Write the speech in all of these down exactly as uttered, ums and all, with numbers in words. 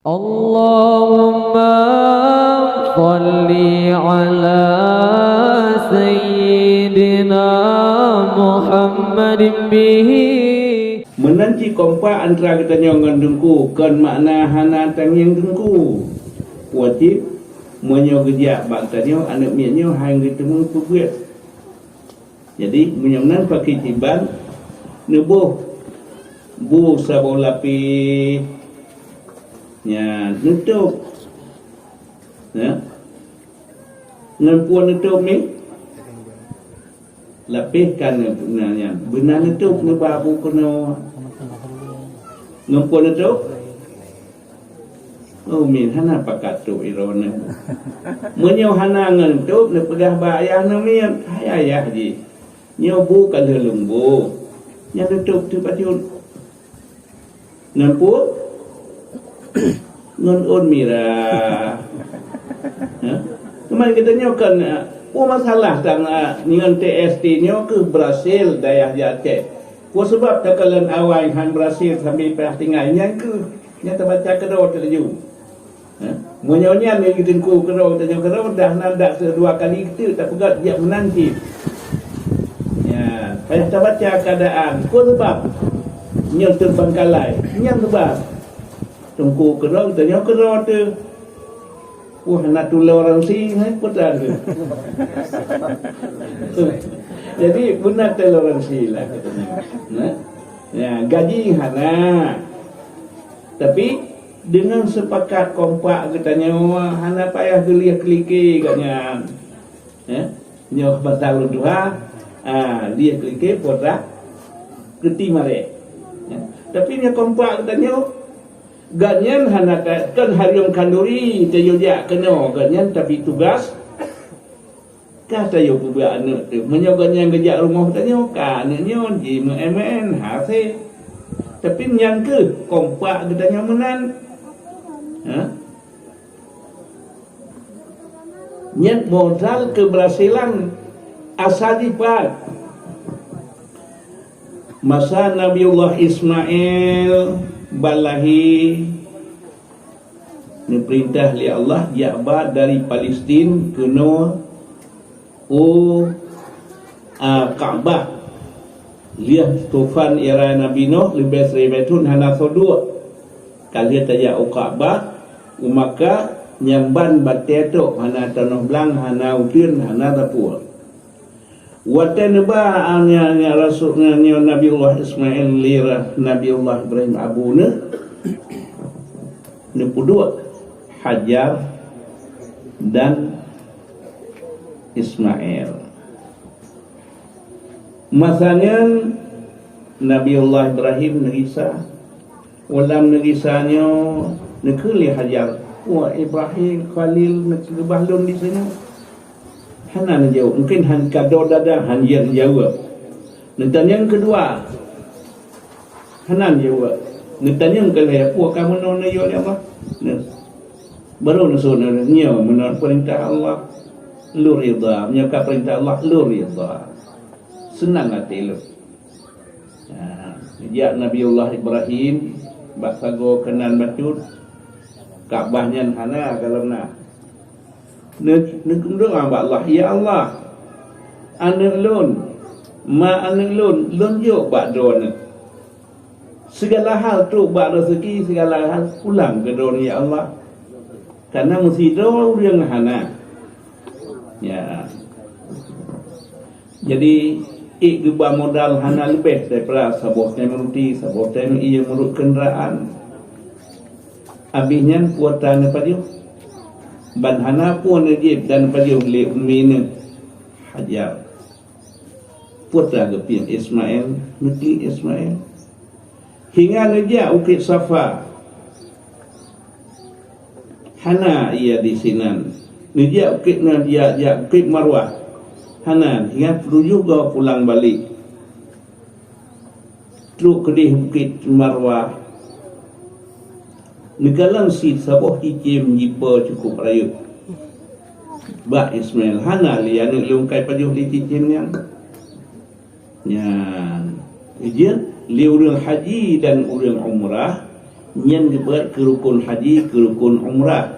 Allahumma shalli ala sayyidina Muhammadin bihi. Meunan cit kompak antara geutanyoe ngon teungku kon makna hana tangieng teungku. Wajéb, meunyoe geujak bak tanyoe, aneuëk miet nyoe hai geuteumeung peubeuet. Jadi, meunyoe meunan paké kiban, neuboh bu saboh lapéh, nyan neutôb. Ya. Ngon peue neutôb mi? Lapéh kan nyan, beuna neutôb neuba bu keunoe. Ngon peue neutôb? Oh, min hana pakat tôb droeneuh. Meunyoe hana ngon tôb, neupeugah bak ayah neumiet, "Hai ayah jih, nyoe bu ka lheueh lôn boh, nyan neutôb teuh bacut." Ngon peue? Ngon ôn mirah. Ha? Teuma geutanyoe kan, ah, peue masalah tan, ah, ngon T S T nyoe keuh berhasil dayah di Aceh. Peue sabab takalon awai han berhasil sambil payah tinggai? Nyan keuh nyang tabaca keudroe teuh laju. Ha? Meunyoe nyan nyang geuteungku keudroe, tanyoe keudroe, dah na dak seudua kali teuk tapeugah jak meunan cit. Nyan, payah tabaca keuadaan. Peue sabab? Nyoe teubangkalai. Nyan sabab. Teungku keudroe, tanyoe keudroe teuh. Wah, na toleransi, hai, peue tan tu. Jadi, beuna toleransi lah katanya. Nah, ya, gaji hana. Tapi, deungon seupakat kompak geutanyoe, hana payah geulieh keulikée gobnyan. Ya, nyoe masa lôn tuha, ah, lieh keulikée peue dah keuti marée. Ya. Tapi, nyoe kompak geutanyoe, gobnyan hana ka, kon hareuem khanduri tayue jak keunoe, gobnyan tapi tugaih ka tayue peubeuet aneuëk teuh. Meunyoe gobnyan geujak rumoh tanyoe, ka aneuëk nyoe jimeu'en-meu'en, hasé. Tapi nyan keuh kompak geutanyoe meunan. Ha? Nyan modal keubeurhasilan asai jih pat. Masa Nabiullah Ismail ban lahé, neupeurintah lé Allah jak ba dari Palestin keunoe u, a, Ka'bah. Lheueh tufan era Nabi Nuh leubeh siribèe thon hana soe duek. Ka lheueh tajak u Ka'bah, u Makkah, nyan ban batèe tok, hana tanoh blang, hana uteuen, hana sapeue. Watèe neuba, a, nyan, nyan rasul, nyan, nyan Nabiullah Ismail lé ra-, Nabiullah Ibrahim abu neuh, neupeuduek Hajar dan Ismail. Masa nyan, Nabiullah Ibrahim neugisa. U lam neugisa nyoe, neukheun lé Hajar, "Wah, Ibrahim Khalil, neukeubah lôn di sinoe." Hana neujaweueb, mungken han kadôh dada, han jeuet neujaweueb. Neutanyong keudua, hana neujaweueb. Neutanyong keulhèe, "Peue ka meunoe neuyue lé Allah?" Nah, baru neusu, "Nyoe meunoe peurintah Allah, lôn ridha. Nyoe ka peurintah Allah, lôn ridha." Seunang até lôn. Ha, jak Nabiullah Ibrahim bak sagoe keunan bacut, Ka'bah nyan hana gohlom na. Neu-, neudoa bak Allah, "Ya Allah, aneuëk lôn, ma aneuëk lôn, lôn jok bak Droeneuh. Sigala hal trok bak reuzeuki, sigala hal pulang keu Droeneuh, ya Allah. Kareuna meusidroe ureuëng hana." Ya. Jadi, ék geuba modal hana leubeh daripada saboh tém ruti, saboh tém ié meurok keundaraan. Abéh nyan kuota neupajoh. Ban hana peue neujieb dan neupajoh lé ummi neuh Hajar. Peue teuma geupieng Ismail, neuklik Ismail. Hingga neujak Bukét Safa. Hana ié di sinan. Neujak bukét, neujak, jak Bukét Marwah. Hana, hingga tujoh goe pulang balek. Trok keudeh Bukét Marwah. Neukalon cit saboh cicém jipo cukup rayeuk. Bak Ismail, "Hana lé aneuëk lôn kai pajoh lé cicém nyan." Nyan, jeuet lé ureuëng haji dan ureuëng umrah, Nyan geubeuet keu rukon haji, keu rukon umrah.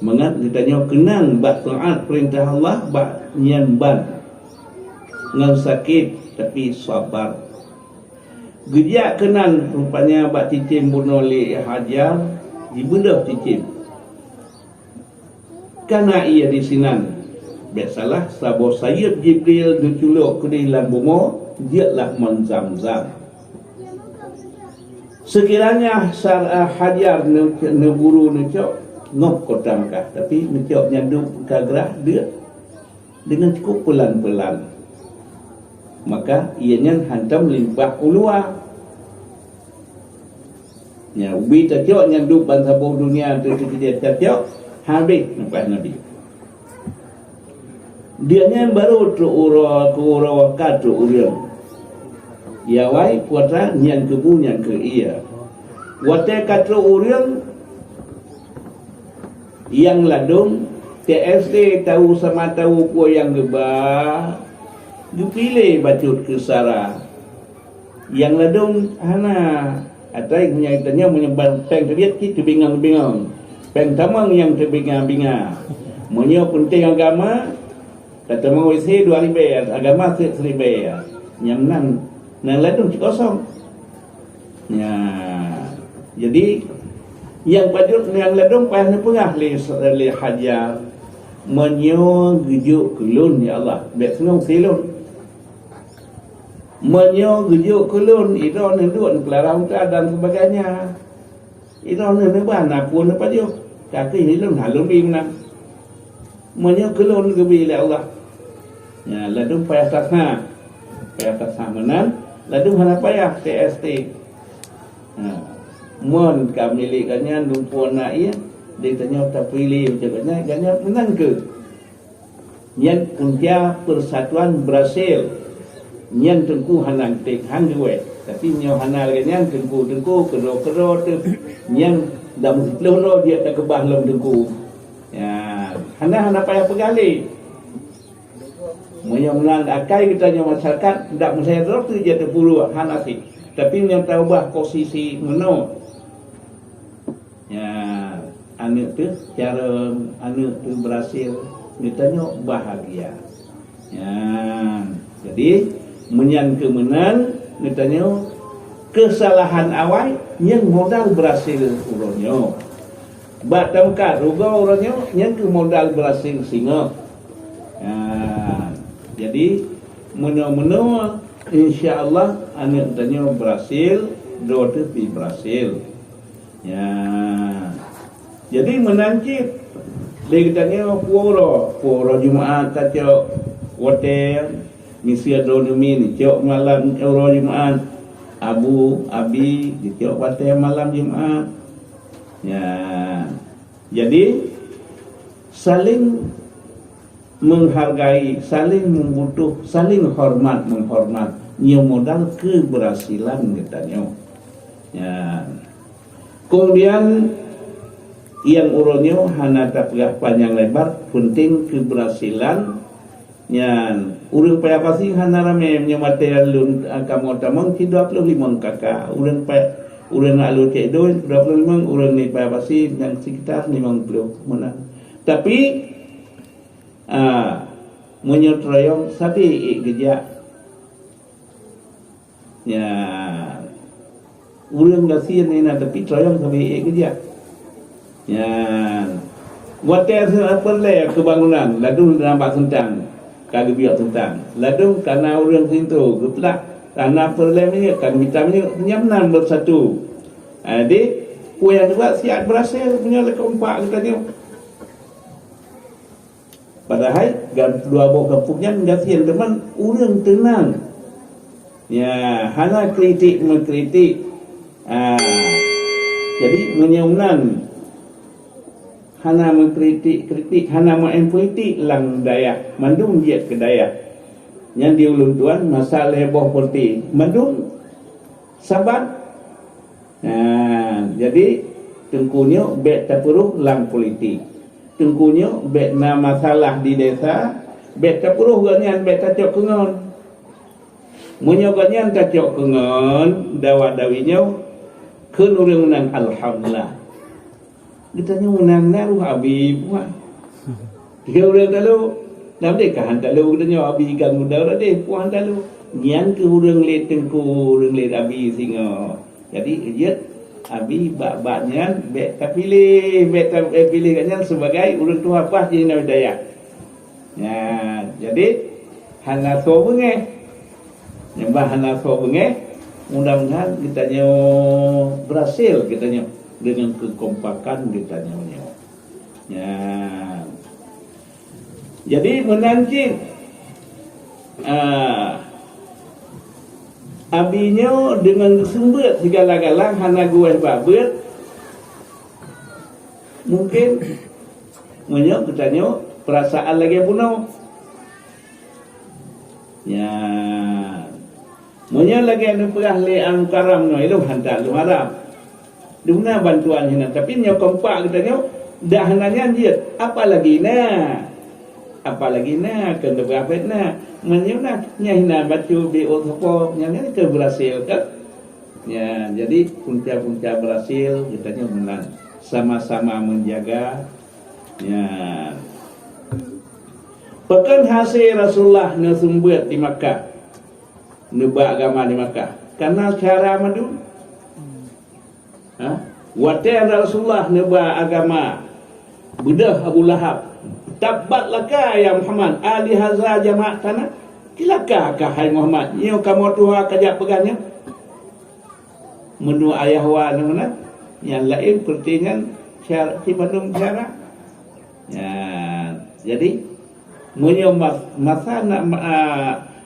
Mangat geutanyoe keunang bak taát peurintah Allah bak nyan ban, ngon sakét tapi sabar. Geujak keunan rupanya bak cicém bunoe lé Hajar, jibeudôh cicém. Kana ié disinan, bék salah saboh sayeuep Jibril neuculok keudeh lam bumoe, jeuet lah mon Zamzam. Seukiranya Sar-, Hajar neu-, neuburu neucok, ngop kota Meukah, tapi neucok nyan dum ka grah deuek deungon cukup peulan-peulan, maka ié nyan hantom limpah u luwa. Nyan, ubé tacok nyan dum ban saboh dunia teuh teuh tacok, habéh nafah Nabi. Dia nyan barô trok uroe, keu uroe ka trok ureuëng. Ya wai, kuatra nyan keubu nyan keu ié. Watée ka trok ureuëng, nyang ladôm, T S T tahu sama tahu peue nyang geuba, geupiléh bacut keu sara. Nyang ladôm hana, atai meunyoe tanyoe meunyoe ban péng teubiet cit teubingang-bingang. Péng tamong nyang teubinga-binga. Meunyoe peunteng agama, ka tamong W C dua ribèe, agama siribèe. Nyang nan, nyang ladôm cit kosong. Nya, jadi nyang pajoh nyang ladôm payah neupeugah lé, lé Hajar, meunyoe geujok keu lôn, ya Allah, bék seunang si lôn. Meunyoe geujok keu lôn, idroe neuduek neupeulara unta dan sebagainya. Idroe neuba na peue neupajoh. Tapi lôn hana lôn bi meunan. Meunyoe keu lôn geubi lé Allah. Nya, ladôm payah that na. Payah that na meunan, ladôm hana payah T S T. Ha. Mon ka milék gobnyan, lumpur na ié, di tanyoe tapiléh macam gobnyan, gobnyan meunan keuh. Nyan punca persatuan Brasil. Nyan teungku hana geutek, han geuwét. Tapi nyoe hana lagée nyan, teungku-teungku, keudroe-keudroe teuh. Nyan lam siplôh droe jeuet takeubah lom teungku. Ya, hana, hana payah peugah lé. Meunyoe meunan akai geutanyoe masyarakat, dak meusidroe teuh jeuet teupuru, hana sit. Tapi meunyoe taubah posisi meunoe, ya, aneuëk teuh carông, aneuëk teuh berhasil, geutanyoe bahagia. Ya, jadi, meunyan keu meunan, geutanyoe keusalahan awai nyang modal berhasil uroe nyoe. Bak tameukat rugoe uroe nyoe, nyan keuh modal berhasil singoh. Ha, jadi, meunoe-meunoe, insya Allah, aneuëk tanyoe berhasil, droe teuh pih berhasil. Ya. Jadi, meunan cit, lé geutanyoe puwoe uroe, puwoe uroe Jumaat tacok watée, miseue droeneuh min cok malam uroe Jumaat, abu, abi, geucok watée malam Jumaat. Ya. Jadi, saling menghargai, saling membutuh, saling hormat menghormat, nyoe modal keberhasilan geutanyoe. Ya. Kemudian, nyang uroe nyoe hana tapeugah panjang lebar, penting keberhasilan. Nyan, ureuëng payah pasi hana ramé meunyoe watée lôn, a, kamoe tamong cit dua ploh limong K K. Ureuëng pa-, ureuëng Alue Cék Doi dua ploh limong, ureuëng di payah pasi nyang sekitar limong ploh meunan. Tapi, a, meunyoe teurayong sabe ék geujak. Ya, ureuëng gasien inan tapi teurayong sabe ék geujak. Ya, watée peureulée keubangunan, ladôm na bak seuntang, ka geubiet seuntang. Ladôm kana ureuëng sinto geupeugah, kana peureulée minyeuk, ka geumita minyeuk, nyan meunan beusatu. Jadi, peue nyang geuba siat berhasil, meunyoe lé keumpak geutanyoe. Padahai dua boh gampông nyan gasien teuma ureuëng teunang. Ya, hana kritik meukritik. Ah, jadi meunyoe nan hana meukritik-kritik, hana meu'en politik lam dayah, mandum jeuet keu dayah. Nyan di ulôn tuan masa lhée boh politik, mandum saban. Nah, jadi teungku nyoe bék tapeuruh lam politik. Teungku nyoe bék na masalah di desa, bék tapeuruh gobnyan, bék tacok keungon. Meunyoe gobnyan tacok keungon, dawa-dawi nyoe Kheun ureuëng meunan, "Alhamdulillah." Geutanyoe meunan na roh Abi puah. Tiga ureuëng talo, na deh ka han talo geutanyoe Abi ka muda deh puah han talo. Nyan keuh ureuëng lé teungku, ureuëng lé Abi singoh. Jadi jeuet Abi bak-bak nyan bék tapiléh, bék ta-, eh, piléh gobnyan sebagai ureuëng tuha paih di Nabi Dayah. Nyan, jadi hana soe beungéh. Nyang bah hana soe beungéh, mudah-mudahan geutanyoe berhasil geutanyoe deungon keukompakan geutanyoe nyoe. Nyan. Jadi meunan cit, ah, Abi nyoe deungon geuseumbeuet sigala-gala hana geuwéh bak beuet, mungken meunyoe geutanyoe peurasaan lagée bunoe. Nyan. Meunyoe lagée neupeugah lé Al-Mukarram nyoe, ilôn hantat lôn harab. Dum na bantuan hinan, tapi nyoe kompak geutanyoe, dak hana nyan jeuet, apalagi na. Apalagi na keu neupeugah fitnah. Meunyoe na, nyan hinan bacut bi ôt sopo, nyan, nyan keu berhasil kan? Ya, jadi punca-punca berhasil geutanyoe meunan. Sama-sama menjaga. Ya. Pakon hase Rasulullah neuseumbeuet di Makkah, neuba agama di Makkah? Karena cara mandum. Ha? Watée Rasulullah neuba agama, beudôh Abu Lahab, "Tabbat laka ya Muhammad, alihaza jama'tana?" Cilaka kah hai Muhammad, nyoe kamoe tuha ka jak peugah nyoe? Meunurot ayah wa nyoe meunan, nyang laén peureuté nyan syar-, sibandum syara. Nyan, jadi, meunyoe mas-, masa na-, ma-, a,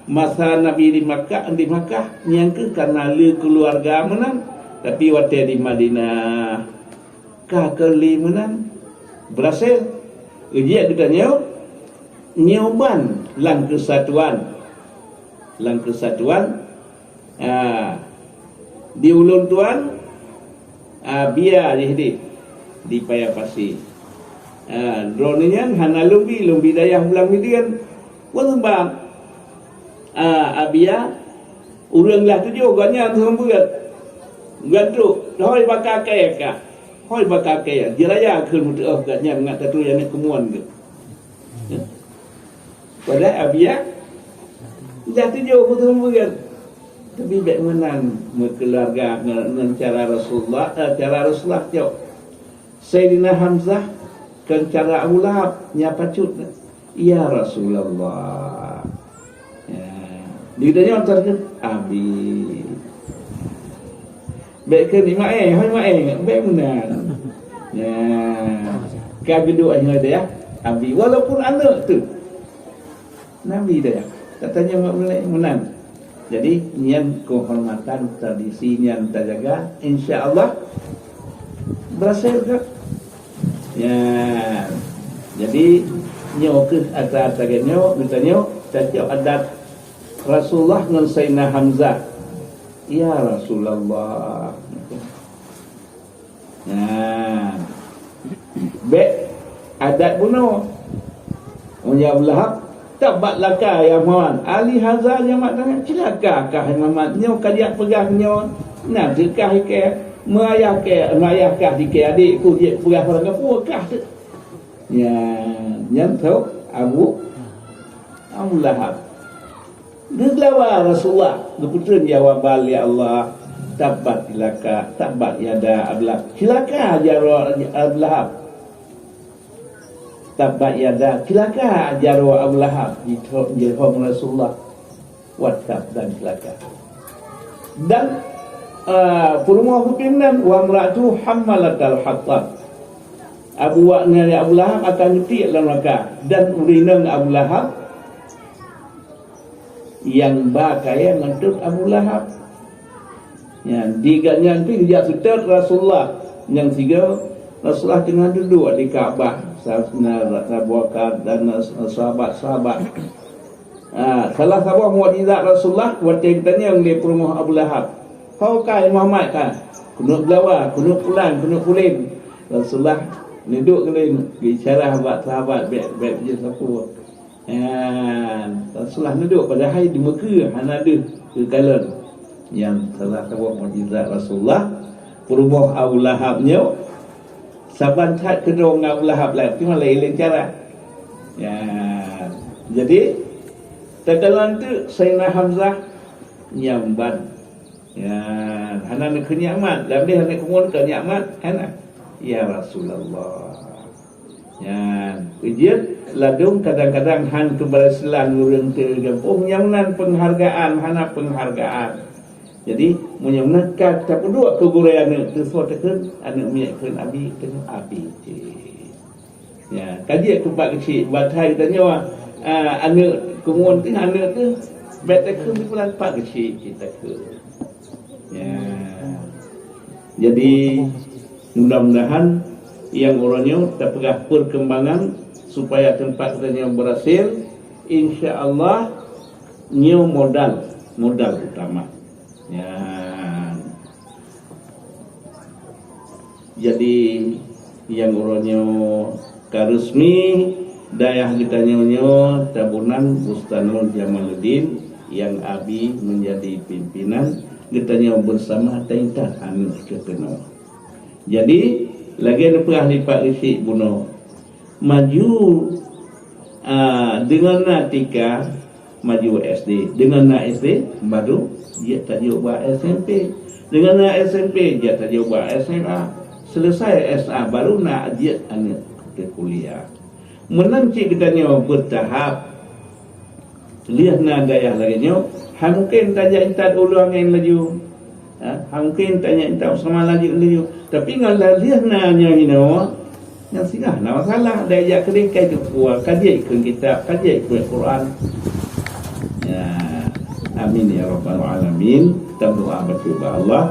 masa Nabi di Makkah, di Makkah, nyan keuh ka na le keuluwarga meunan, tapi watée di Madinah, ka keu lé meunan, berhasil. Ujian geutanyoe, nyoe ban lam keusatuan. Lam keusatuan, a, di ulôn tuan, a, Bia jih di, di Paya Pasi. A, droeneuh nyan hana lôn bi, lôn bi dayah Blang Mideuen. Peue sabab? A, Abia, ureuëng lah tujoh gobnyan seumeubeuet. Gantok, hôi baka kée kah. Hôi baka kée, jiraya kheun meuteuoh gobnyan ngat tatu nyang keumuan geuh. Padahai Abia dah tujoh peuteumeubuet. Tapi bék meunan meukeuluwarga ngon, ngon cara Rasulullah, eh, cara Rasulullah cok. Saidina Hamzah kon cara Abu Lahab, nya pacut, "Ya Rasulullah." Ya. Di geutanyoe antar kheun, "Abi." Bék kheun, "Imaé, hai Maé." Bék meunan. Ya. Ka geuduek nyoe deh, ya. Abi, walaupun aneuk tu. Nabi deh, ya. Katanya mak mulai meunan. Jadi, nyan kehormatan tradisi nyan tajaga, insya Allah berhasil ke? Ya. Jadi, nyoe keuh atra-atra nyoe, geutanyoe, cocok adat Rasulullah ngon Saidina Hamzah. Ya Rasulullah. Nah, bék adat bunoe. Meunyoe Abu Lahab, "Tabbat laka ya Muhammad, alihaza jama'tana?" Cilaka kah hai Muhammad, nyoe ka jak peugah nyoe, na teuh kah ikée, meuyah kah, meuyah kah dikée adék ku jeuet peugah barang gapeue kah teuh. Nyan, nyan trok Abu, Abu Lahab. Geuglawa Rasulullah, geupeutrön jawaban lé Allah, "Tabbat laka, tabbat yada Abi Lahab." Cilaka jaroe Abu Lahab. "Tabbat yada," cilaka jaroe Abu Lahab, jitho-, jihom Rasulullah. Wa tab dan cilaka. Dan, a, peurumoh geuh pih meunan, "Wa imra'atuhu hammalatal hatab." Abu Wa-, nyan Abu Lahab akan geutiek lam neuraka. Dan ureueng inong Abu Lahab nyang ba kayée mantong Abu Lahab. Nyan, di gobnyan pih geujak seutôt Rasulullah nyang sigoe Rasulullah teungoh duduek di Ka'bah, sa-, na, na, Abu Bakar dan, na, sahabat-sahabat. Ha, salah saboh mukjizat Rasulullah watée geutanyong lé peurumoh Abu Lahab, "Ho kah Muhammad kah? Keuneuk geulawa, keuneuk pulan, keuneuk pulen." Rasulullah neuduek ngon lé geuisyarah bak sahabat bék, bék jeuet sapeue. Nyan, Rasulullah neuduek padahai di Meukeu hana deuh keu kalon. Nyan salah saboh mukjizat Rasulullah. Peurumoh Abu Lahab nyoe saban that keudroe ngon Abu Lahab laén, cuma laén-laén cara. Ya. Jadi, takalon teuk Saidina Hamzah nyambat. Ya, hana neukheun nikmat, dan deh hana keumun keu nikmat, hana. Ya Rasulullah. Nyan, ujian ladôm kadang-kadang han keubeurhasilan ureuëng teuh gampông, nyang nan peunghargaan, hana peunghargaan. Jadi, meunyoe meunan ka tapeuduek keu gurée aneuëk teuh, soe takheun, aneuëk miet kheun abi, kheun abi cit. Ya, ka jeuet keu Pak Geuchik, batai geutanyoe, ah, aneuëk keumun teuh, aneuëk teuh, bèk takheun sipulan Pak Geuchik cit takheun. Ya. Jadi, mudah-mudahan nyang uroe nyoe tapeugah perkembangan supaya teumpat geutanyoe berhasil. Insya Allah, nyoe modal, modal utama. Ya. Jadi, nyang uroe nyoe ka resmi, dayah geutanyoe nyoe tabunan Bustanul Jamaluddin nyang abi menjadi pimpinan, geutanyoe bersama taintat aneuëk keu keunoe. Jadi, lagée neupeugah lé Pak Geuchik bunoe, maju, ah, deungon na tika, maju S D. Deungon na S D, baru jeuet tajok bak S M P. Deungon na S M P, jeuet tajok bak S M A. Selesai S A, baru na jeuet aneuëk keu kuliah. Meunan cit geutanyoe beutahap. Lheueh na dayah lagée nyoe, han mungken tajak intat u luwa angén laju. Ha, han mungken tajak intat u seumah laju, laju. Tapi ngon lheueh na nyoe hinoe, nyang singoh na masalah, dayah jak keudeh ka jeuet puasa, ka jeuet ikheun kitab, ka jeuet ikheun Quran. Ya, amin ya rabbal alamin. Kita berdoa baca bak Allah.